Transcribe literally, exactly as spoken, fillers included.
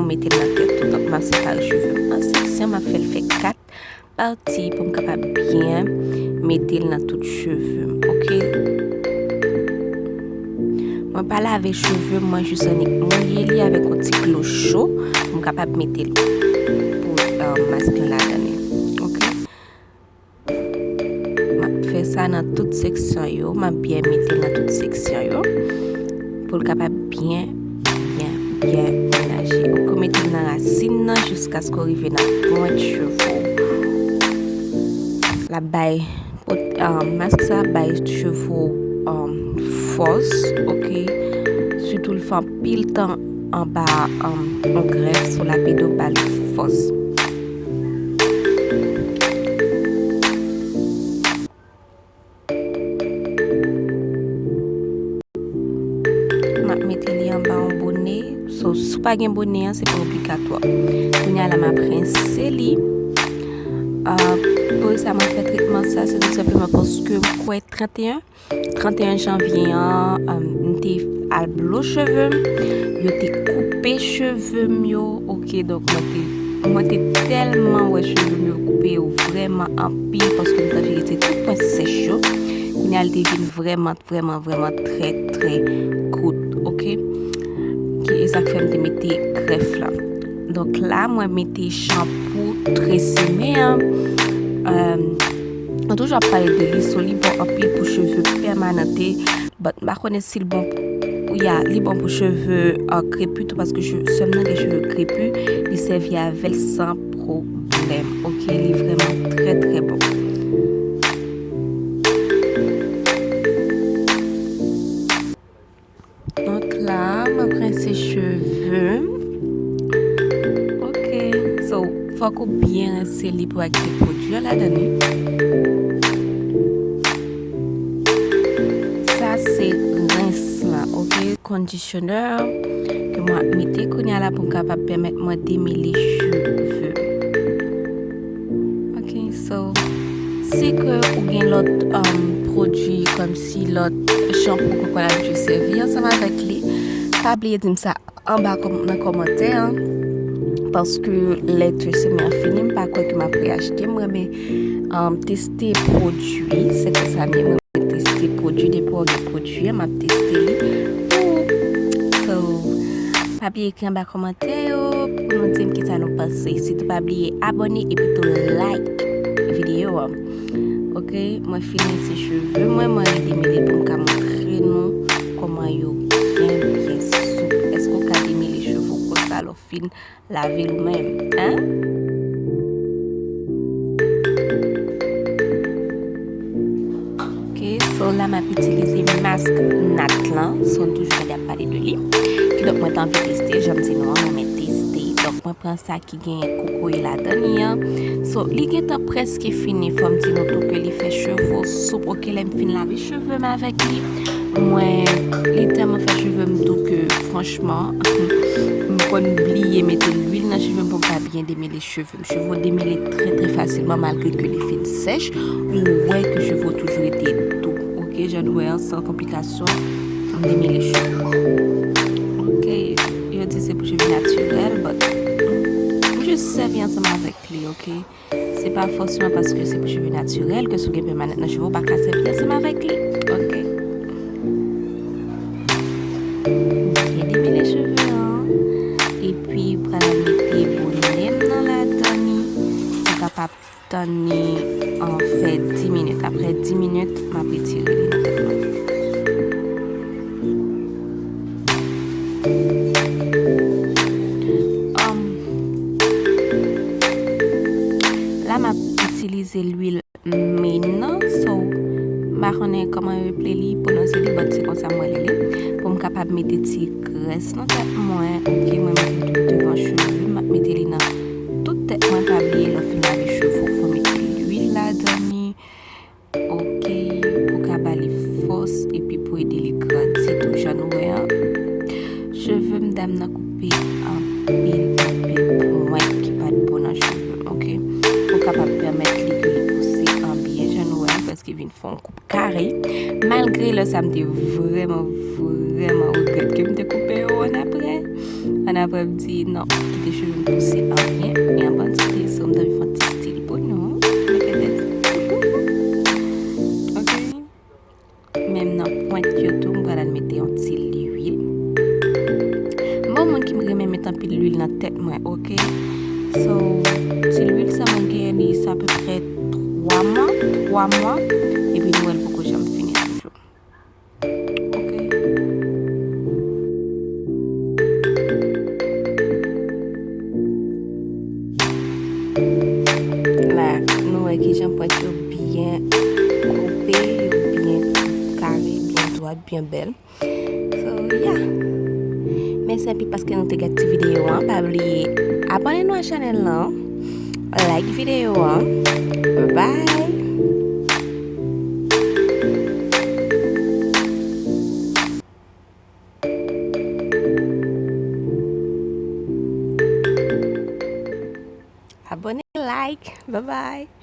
mete l nan tèt tou. Donk, m ap separe cheve m an seksyon, m ap fè l fè kat pati pou m kapab byen mete l nan tout cheve m, oke? Mwen pa lave cheve m, mwen jis annik mouye li avèk yon ti dlo cho pou m kapab mete l pou, um, mask lan ladan li, oke? M ap fè sa nan tout seksyon yo. M ap byen mete l nan tout seksyon yo pou l kapab byen, byen, byen menaje. Ou ka mete l nan rasin nan jiskaske w rive nan pwent cheve w. L ap bay, pot-, um, mask sa ap bay cheve w, um, fòs, oke? Sitou l fè anpil tan anba, um, yon grèf, so l ap ede w ba l fòs. M ap mete li anba yon bone. So, si w pa gen bone an, se pa obligatwa. Kounye a la, m ap rense li. Ah, pou sa, mwen fè tretman sa, se tou senpleman paske m kwè trannteyen, trannteyen janvye an, um, m te al blo cheve m. Yo te koupe cheve m yo. Oke, donk mwen te, mwen te tèlman wè cheve m yo koupe yo vrèman anpil paske m t anvire se tout pwen sèch yo. Kounye a l te vin vrèman, vrèman, vrèman trè, trè kout, oke? Ki, e sa k fè m te mete grèf la. Donk la, mwen mete chanpou trese men an. Euh, mwen toujou ap pale de li, so li bon anpil pou cheve pèmanante. But m pa konnen si l bon pou, ya, li bon pou cheve, euh, krepi tou, paske che-, sè m nan gen cheve krepi, li sèvi avè l san pwoblèm. Oke, li vrèman trè, trè bon. Donk la, m ap rense cheve m. Oke, so, fòk ou byen rense li pou al kite pwodui a ladan li. Sa se rens lan, oke? Conditioner ke mwen ap mete kounye a la pou m kapab pèmèt mwen demele cheve m. Ok, so, si ke ou gen lòt, um, pwodui kòmsi lòt chanpou ke w konn abitye sèvi ansanm avèk li, pa bliye di m sa anba kòm-, nan kòmantè an, paske lè tresemme an fini, m pa kwè ke m ap reachte. M renmen, um, teste pwodui, se konsa m ye, m renmen teste pwodui. Depi w gen pwodui an, m ap teste li pou ou. So, pa bliye ekri anba kòmantè yo pou nou di m kisa nou panse. Sitou pa bliye abòne epi tou like videyo an. Ok, mwen fin rense cheve mwen, mwen redemele pou m ka montre nou kòman yo byen, byen soup. Èske w ka demele cheve w konsa lè w fin lave l ou menm, hein? Ok, so la m ap itilize mask nat lan, so n toujou tande ap pale de li. Kidonk mwen te anvi teste, jan m di nou an, mwen renmen teste. Donk mwen pran sa ki gen kokoye ladan li an. So, li gentan prèske fini, fò m di nou tou ke li fè cheve w soup. Ok, lè m fin lave cheve m avèk li, mwen, li tèlman fè cheve m dou ke, franchman, m konn bliye mete lwil nan cheve m pou m ka byen demele cheve m. Cheve w demele trè, trè fasilman malgre ke li fin sèch. Ou wè ke cheve w toujou rete dou. Ok, jan nou wè an, san konplikasyon, m demele cheve m. Ok, yo di se pou cheve natirèl, but m jis sèvi ansanm avèk li, ok? Se pa fòseman paske se pou cheve natirèl ke si w gen pèmanant nan cheve w, ou pa ka sèvi ansanm avèk li, ok? Byen demele cheve an. Epi, pral mete bone m nan ladan li. Ou kapab tann li, an, fè dis minit. Aprè dis minit, m ap retire li nan tèt mwen. Um, la, m ap itilize lwil men nan, so, m pa konnen kòman yo eple li, pwononse li, but se konsa mwen rele li, pou m kapab mete ti grès nan tèt mwen, ok, mwen mete l tout devan cheve m, m ap mete li nan tout tèt mwen, pa bliye lè w fin lave cheve w, fò w mete lwil ladan li, ok, pou ka ba li fòs, epi pou ede li grandi tou, jan nou wè an, cheve m dam nan koupe anpil, anpil pwent ki pa t bon nan cheve m, ok, pou kapab pèmèt li ke li pouse an byen, jan nou wè an, prèske vin fè yon koup kare, malgre lè sa m te vrèman, vrèman regrèt ke m te koupe yo annaprè. Ann Apre m di non, kite cheve m pouse anbyen, e an bòn sante, so m t anvi fè yon ti stil pou nou. Look at this. Ok. Menm nan pwent yo tou, m pral al mete yon ti lwil. M bon moun ki renmen met anpil lwil nan tèt mwen, ok? So, ti lwil sa mwen genyen li sa apeprè twa mwa, twa mwa, epi nou wè l poko janm fini toujou. Ok. La, nou wè kijan pwent yo byen koupe, yo byen kare, byen dwat, byen bèl. So, yeah. Mèsi anpil paske nou te gade ti videyo an. Pa bliye abòne nou a chanèl lan, like videyo an. Bye! Abòne, like. Bye bye.